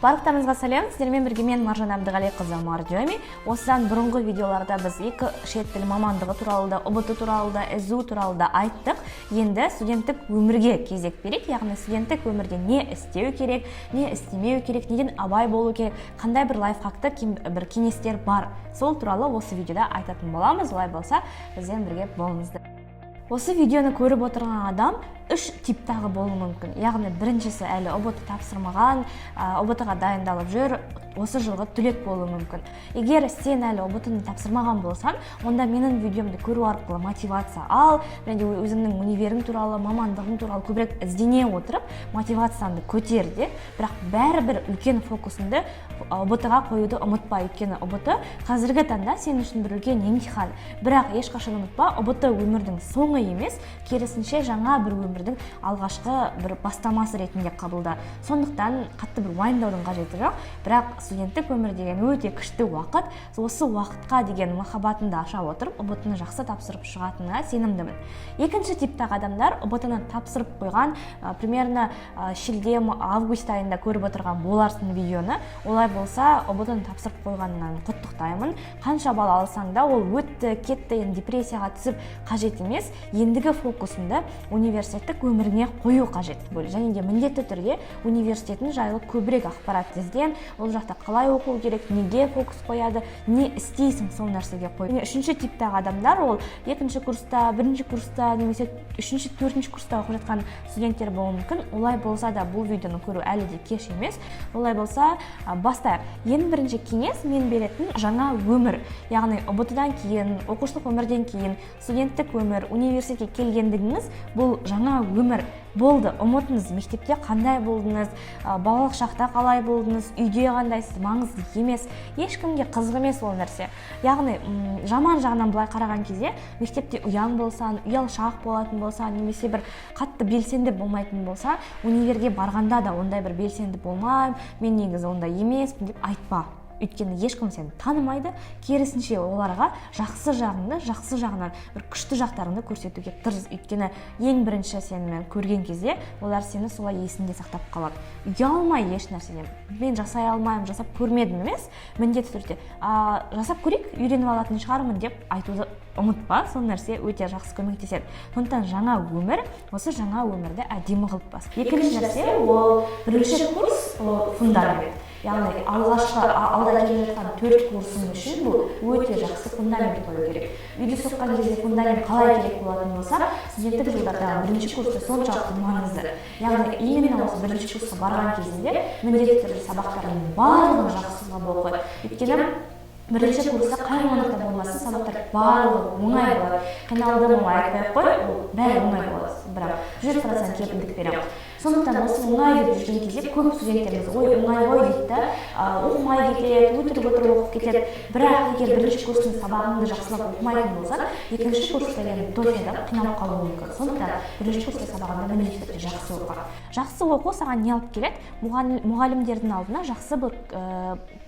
Барлықтарыңызға сәлем! Сіздермен бірге мен, Маржан Әбдіғалиқызы Мардиоми. Осыдан бұрынғы видеоларда біз екі шет тіл мамандығы туралы да, ҰБТ туралы да, СЗУ туралы да айттық. Енді студенттік өмірге кезек берейік, яғни студенттік өмірде не істеу керек, не істемеу керек, неден абай болу керек, қандай бір лайфхакты, бір кеңестер бар, сол туралы осы видеода айтатын боламыз. Олай болса, бізбен бірге болыңыздар. Осы видеоны көріп отырған адам үш типтағы болуы мүмкін. Яғни біріншісі — әлі ҰБТ тапсырмаған, ҰБТ ға дайындалып жүр, осы жылғы түлек болуы мүмкін. Егер сен әлі ҰБТ ны тапсырмаған болсаң, онда менің видеомды көру арқылы мотивация ал және де өзіңнің универің туралы, мамандығың туралы көбірек іздене отырып, мотивацияңды көтер де. Бірақ бәрібір үлкен фокусыңды ҰБТ ға қоюды ұмытпа, өйткені ҰБТ қазіргі таңда сен үшін бір үлкен емтихан. Бірақ ешқашан ұмытпа, ҰБТ өмірдің соңы емес, керісінше, жаңа бір өмірдің алғашқы бір бастамасы ретінде қабылда. Сондықтан қатты бір уайымдаудың қажеті жоқ. Бірақ студенттік өмір деген өте күшті уақыт. Осы уақытқа деген махаббатыңды аша отырып, ҰБТ ны жақсы тапсырып шығатыныңа сенімдімін. Екінші типтағы адамдар — ҰБТ ны тапсырып қойған, примерно шілде, август айында көріп отырған боларсың видеоны. Олай болса, ҰБТ ны тапсырып қойғаныңнан құттықтаймын. Қанша балл алсаң да, ол өтті кетті, енді депрессияға түсіп қажет емес. Ендігі фокусыңды университеттік өміріңе қою қажет және де міндетті түрде университетің жайлы көбірек ақпарат ізден. Ол жақта қалай оқу керек, неге фокус қояды, не істейсің, сол нәрсеге қой. Және үшінші типтағы адамдар — ол екінші курста, бірінші курста немесе үшінші, төртінші курста оқып жатқан студенттер болуы мүмкін. Олай болса да, бұл видеоны көру әлі де кеш емес. Олай болса, бастайық. Ең бірінші кеңес мен беретін — жаңа өмір, яғни ҰБТ дан кейін, оқушылық өмірден кейін студенттік өмір, университетке келгендігіңіз — бұл жаңа өмір болды. Ұмытыңыз мектепте қандай болдыңыз, балалық шақта қалай болдыңыз, үйде қандайсыз, маңызды емес, ешкімге қызық емес ол нәрсе. Яғни жаман жағынан былай қараған кезде, мектепте ұяң болсаң, ұялшақ болатын болсаң немесе бір қатты белсенді болмайтын болсаң, универге барғанда да ондай бір белсенді болмаймын, мен негізі ондай емеспін деп айтпа, өйткені ешкім сені танымайды. Керісінше, оларға жақсы жағыңды, жақсы жағынан бір күшті жақтарыңды көрсетуге тырыс, өйткені ең бірінші сенімен көрген кезде олар сені солай есінде сақтап қалады. Ұялмай еш нәрседен, мен жасай алмаймын, жасап көрмедім емес, міндетті түрде жасап көрейік, үйреніп алатын шығармын деп айтуды ұмытпа. Сол нәрсе өте жақсы көмектеседі. Сондықтан жаңа өмір, осы жаңа өмірді әдемі қылып бас. Екінші нәрсе — ол бірінші курс, ол фундамент, яғни алғашқы алда келе жатқан төрт курсың үшін бұл өте жақсы фундамент қою керек. Үйді соққан кезде фундамент қалай керек болатын болса, студенттік жылдардағы бірінші курста соншалықты маңызды. Яғни именно осы бірінші курсқа барған кезінде міндетті түрде сабақтардың барлығын жақсы қылып оқы, өйткені бірінші курста қай мамандықта болмасын, сабақтар барлығы оңай болады. Қиналдым, оңай айтпай ақ қой, ол бәрі оңай болады, бірақ 100% кепілдік беремін. Сондықтан осы оңай деп жүрген кезде көп студенттеріміз «Ой, оңай ғой» дейді да, оқымай кетеді, өтірік отырып оқып кетеді. Бірақ егер бірінші курстың сабағыңды жақсылап оқымайтын болсаң, екінші курста енді точно қиналып қалуың мүмкін. Сондықтан бірінші курста сабағыңды міндетті түрде жақсы оқы. Жақсы оқу саған не алып келеді? Мұғалімдердің алдына жақсы бір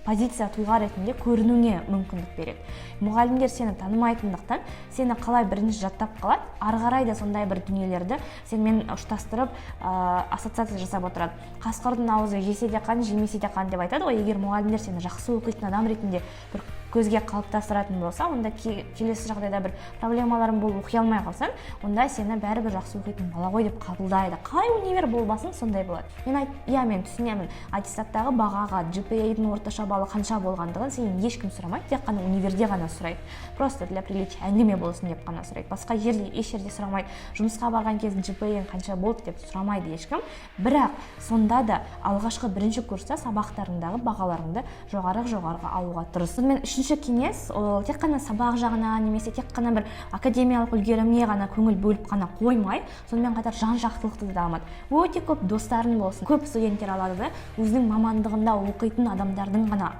позиция, тұлға ретінде көрінуіңе мүмкіндік береді. Мұғалімдер сені танымайтындықтан, сені қалай бірінші жаттап қалады, ары қарай да сондай бір дүниелерді сенімен ұштастырып, ассоциация жасап отырады. «Қасқырдың аузы жесе де қан, жемесе де қан» деп айтады ғой. Егер мұғалімдер сені жақсы оқитын адам ретінде бір көзге қалыптастыратын болса, онда келесі жағдайда бір проблемаларың болып, оқи алмай қалсаң, онда сені бәрібір жақсы оқитын бала ғой деп қабылдайды. Қай универ болмасын, сондай болады. Мен айт, иә, мен түсінемін, аттестаттағы бағаға, GPA-дің орташа баллы қанша болғандығын сенен ешкім сұрамайды, тек қана универде ғана сұрайды, просто для приличия, әңгіме болсын деп қана сұрайды. Басқа жерде, еш жерде сұрамайды. Жұмысқа барған кезде GPA-ң қанша болды деп сұрамайды ешкім. Бірақ сонда да алғашқы бірінші курста сабақтарыңдағы бағаларыңды жоғары жоғарыға алуға тырыс. Сонымен, үшінші кеңес — ол тек қана сабақ жағына немесе тек қана бір академиялық үлгерімге ғана көңіл бөліп қана қоймай, сонымен қатар жан жақтылықты да дамыт. Өте көп достарың болсын. Көп студенттер алады да, өзінің мамандығында оқитын адамдардың ғана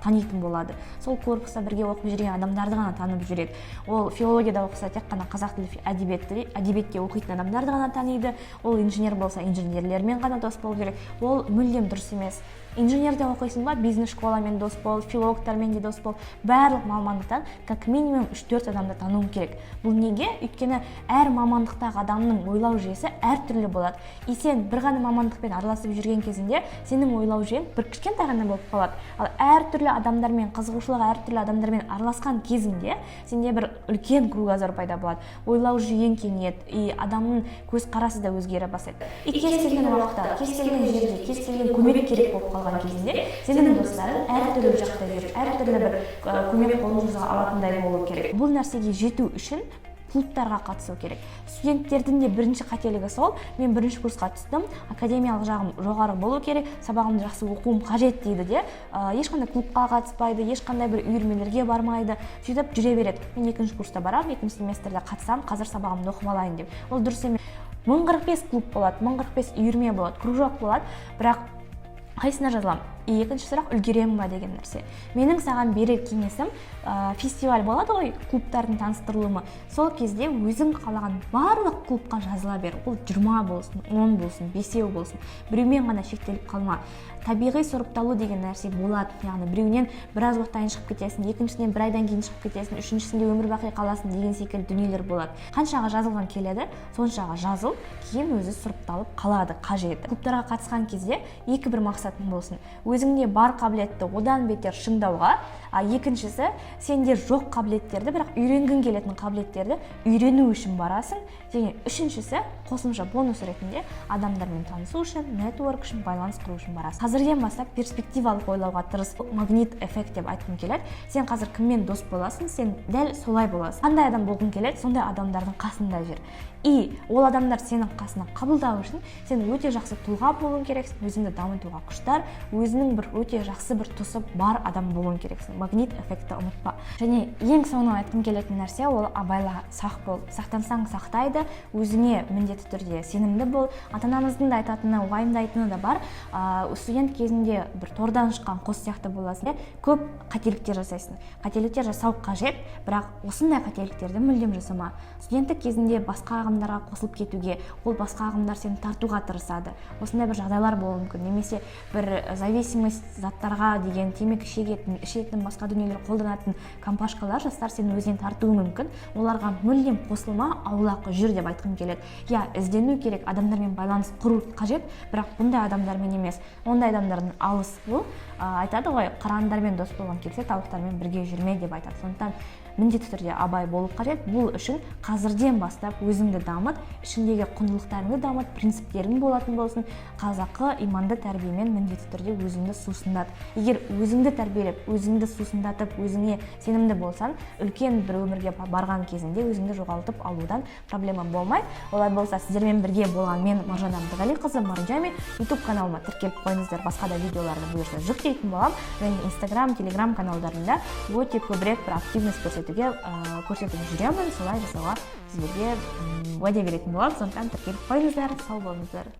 танитын болады, сол корпуста бірге оқып жүрген адамдарды ғана танып жүреді. Ол филологияда оқыса, тек қана қазақ тілі, әдебиетті, әдебиетте оқитын адамдарды ғана таниды. Ол инженер болса, инженерлермен ғана дос болып жүреді. Ол мүлдем дұрыс емес. Инженерде оқисың ба, бизнес школамен дос бол, филологтармен де дос бол. Барлық мамандықтан как минимум 3-4 адамды тануың керек. Бұл неге? Өйткені әр мамандықтағы адамның ойлау жүйесі әртүрлі болады. И сен бір ғана мамандықпен араласып жүрген кезінде сенің ойлау жүйең бір кішкентай ғана болып қалады. Ал әртүрлі адамдармен, қызығушылығы әртүрлі адамдармен араласқан кезіңде сенде бір үлкен кругозор пайда болады, ойлау жүйең кеңейеді и адамның көзқарасы да өзгере бастайды. И кез келген уақытта, кез келген жерде, кез келген көмек керек болып қалған кезінде сенің достарың әртүрлі жақта жүріп, әртүрлі бір көмек қолын соза алатындай болу керек. Бұл нәрсеге жету үшін клубтарға қатысу керек. Студенттердің де бірінші қателігі сол: мен бірінші курсқа түстім, академиялық жағым жоғары болу керек, сабағымды жақсы оқуым қажет дейді де, ешқандай клубқа қатыспайды, ешқандай бір үйірмелерге бармайды, сөйтіп жүре береді. Мен екінші курста барамын, екінші семестрде қатысамын, қазір сабағымды оқып алайын деп. Ол дұрыс емес. 1045 клуб болады, 1045 үйірме болады, кружок болады, бірақ қайсысына жазыламын? И екінші сұрақ: үлгеремін ба деген нәрсе. Менің саған берер кеңесім, фестиваль болады ғой, клубтардың таныстырылымы, сол кезде өзің қалаған барлық клубқа жазыла бер. Ол 20 болсын, 10 болсын, бесеу болсын, біреумен ғана шектеліп қалма. Табиғи сұрыпталу деген нәрсе болады, яғни біреуінен біраз уақыттан кейін шығып кетесің, екіншісінен бір айдан кейін шығып кетесің, үшіншісінде өмір бақи қаласың деген секілді дүниелер болады. Қаншаға жазылған келеді, соншаға жазыл, кейін өзі сұрыпталып қалады. Қажеті, клубтарға қатысқан кезде екі бір мақсатың болсын: өзіңде бар қабілетті одан бетер шыңдауға, а екіншісі сенде жоқ қабілеттерді, бірақ үйренгің келетін қабілеттерді үйрену үшін барасың. Және үшіншісі, қосымша бонус ретінде адамдармен танысу үшін, network үшін, байланыс құру үшін барасың. Қазірден бастап перспективалық ойлауға тырыс. Магнит эффект деп айтқым келеді: сен қазір кіммен дос боласың, сен дәл солай боласың. Қандай адам болғың келеді, сондай адамдардың қасында жүр. И ол адамдар сенің қасына қабылдау үшін сен өте жақсы тұлға болуың керексің, өзіңді дамытуға құштар, өзінің бір өте жақсы бір тұсы бар адам болуың керексің. Магнит эффектті ұмытпа. Және ең соңынан айтқым келетін нәрсе ол: абайла, сақ бол. Сақтансаң, сақтайды. Өзіңе міндетті түрде сенімді бол. Ата анамыздың да айтатыны, уайымдайтыны да бар. Студент кезінде бір тордан шыққан құс сияқты боласың, көп қателіктер жасайсың. Қателіктер жасау қажет, бірақ осындай қателіктерді мүлдем жасама. Студенттік кезінде басқа ағымдарға қосылып кетуге, ол басқа ағымдар сені тартуға тырысады, осындай бір жағдайлар болуы мүмкін. Немесе бір зависимость заттарға деген, темекі шегетін, ішетін, басқа дүниелер қолданатын компашкалар, жастар сені өзіне тартуы мүмкін. Оларға мүлдем қосылма, аулақ жүр деп айтқым келеді. Иә, іздену керек, адамдармен байланыс құру қажет, бірақ бұндай адамдармен емес, ондай адамдардан алыс бол. Айтады ғой, қырандармен дос болғың келсе, тауықтармен бірге жүрме деп айтады. Сондықтан міндетті түрде абай болу қажет. Бұл үшін қазірден бастап өзіңді дамыт, ішіңдегі құндылықтарыңды дамыт, принциптерің болатын болсын. Қазақы иманды тәрбиемен міндетті түрде өзіңді сусындат. Егер өзіңді тәрбиелеп, өзіңді сусындатып, өзіңе сенімді болсаң, үлкен бір өмірге барған кезінде өзіңді жоғалтып алудан проблема болмайды. Олай болса, сіздермен бірге болған мен, Маржан Әбдіғалиқызы Маржами. Ютуб каналыма тіркеліп қойыңыздар, басқа да видеоларды бұйырса жүктейтін боламын. Және Инстаграм, Телеграм каналдарында өте көбірек бір активность көрсетуге, көрсетіп жүремін. Солай жасауға сіздерге уәде беретін боламын, сондықтан тіркеліп қойыңыздар. Сау болыңыздар.